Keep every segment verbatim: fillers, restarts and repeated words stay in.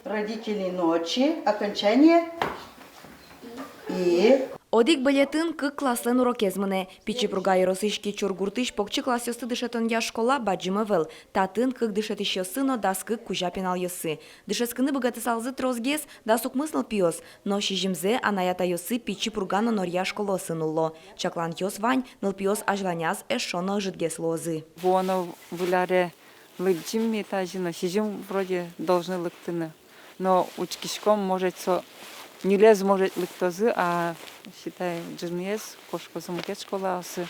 Родители ночи, окончание. И одӥг бӧлетын кык класслэн урокез мынэ. Пичи Пурга ёросысь Кечур гуртысь покчи классъёсты дышетонъя школа бадӟым ӧвӧл. Татын кык дышетӥсьёссы но дас кык кузя пиналъёссы. Дышетскыны быгатысалзы тросгес, дас укмыс нылпиос, но сизьымзэ анай-атайёссы Пичи Пурга но Норья школаосы нулло. Чакланъёс вань, нылпиос азьланяз эшшо но ӧжытгес луозы. Вуоно выль аре лыдӟим ми тазьы но, сизьым вроде должны лыктыны. Но учкиськом, может, со ньылез, может, лыктозы, а, считай, ӝыныез кошкозы мукет школаосы.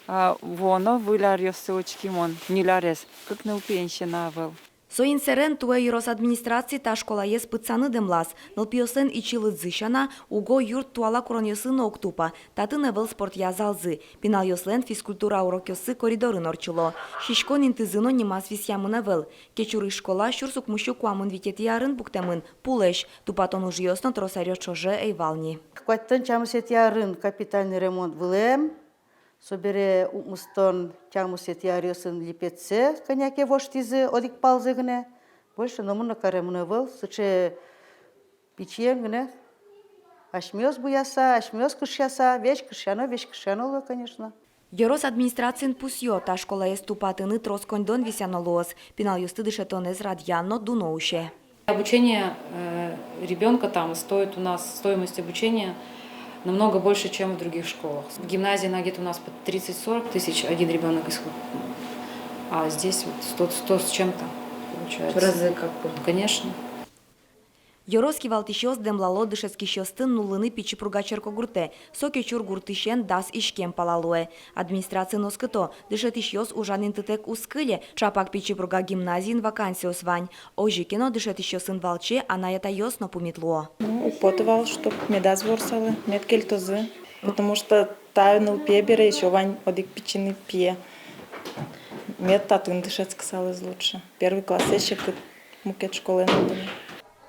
А вуоно выль аръёсы учки мон, ньыль арез, кык нылпиен сяна ӧвӧл. Соин сэрен туэ ёрос администраци та школаез пытсаны дэмлаз. Нылпиослэн ичи лыдзы сяна, уго юрт туала куронъёсы но уг тупа. Татын ӧвӧл спортъя залзы. Пиналъёслэн физкультура урокъёссы коридорын ортчыло. Сиськон интызы но нимаз висъямын ӧвӧл. Кечурысь школа сюрс укмыссю куамын витетӥ арын пуктэмын, пулэсь. Тупатон ужъёс но трос аръёс ӵоже ӧй вал ни. Куатьтон тямысэтӥ арын капитальный ремонт вылэм. Собере укмыстон тямысэтӥ аръёсын липетсэ кӧня ке воштӥзы, одӥг палзэ гинэ. Больше номыр но каремын ӧвӧл, сыӵе пичиен гинэ. Асьмеос буяса, асьмеос кышъяса, весь кышъяно, весь кышъяно луэ, конечно. Ёрос администрациын пусъё, та школаез тупатыны трос коньдон висъяно луоз, пиналъёсты дышетонэз радъян но дуно усе. Обучение, э, ребёнка там стоит у нас, стоимость обучения намного больше, чем в других школах. В гимназии она где-то у нас по тридцать-сорок тысяч один ребёнок исход-, а здесь вот сто, сто с чем-то получается. В разы как бы. Конечно. Ёрос кивалтӥсьёс дэмлало дышетскисьёсты нуллыны Пичи Пурга черкогуртэ. Со Кечур гуртысен дас иськем пала луэ. Администрациын оскыто, дышетӥсьёс ужан интытэк уз кыле, ӵапак Пичи Пурга гимназиын вакансиос вань. Озьы ке но дышетӥсьёсын валче анай-атайёс но пумит луо. Ну, уг поты вал, чтоб медаз ворсалы, мед кельтозы. Потому что та нылпие бере ещё вань одӥг пичи нылпие. Мед татын дышетскысалыз лучше. Первый классэ секыт мукет школаын нуллыны.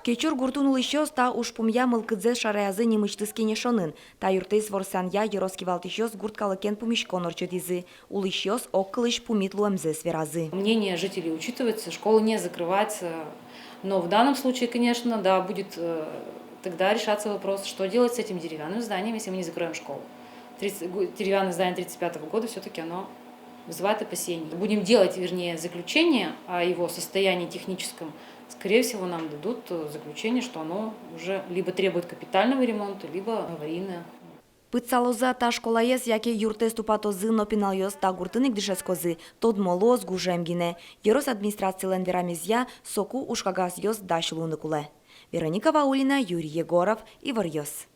Кечур гуртын улӥсьёс та ужпумъя мылкыдзэс шараязы нимысьтыз кенешонын. Та юртэз ворсанъя ёрос кивалтӥсьёс гурт калыкен пумиськон ортчытӥзы. Улӥсьёс огкылысь пумит луэмзэс веразы. Мнение жителей учитывается, школа не закрывается, но в данном случае, конечно, да, будет, э, тогда решаться вопрос, что делать с этим деревянным зданием, если мы не закроем школу. Тридцать, гу-, деревянное здание тридцать пятого года, всё-таки оно вызывает опасения. Будем делать, вернее, заключение о его состоянии техническом. Скорее всего, нам дадут, э, заключение, что оно уже либо требует капитального ремонта, либо аварийное. Пытсалозы-а та школаез яке юртэз тупатозы но пиналъёс та гуртын ик дышетскозы, тодмо луоз гужем гинэ. Ёрос администрацилэн верамезъя, соку ужкагазъёс дась луыны кулэ. Вероника Ваулина, Юрий Егоров, «Иворъёс».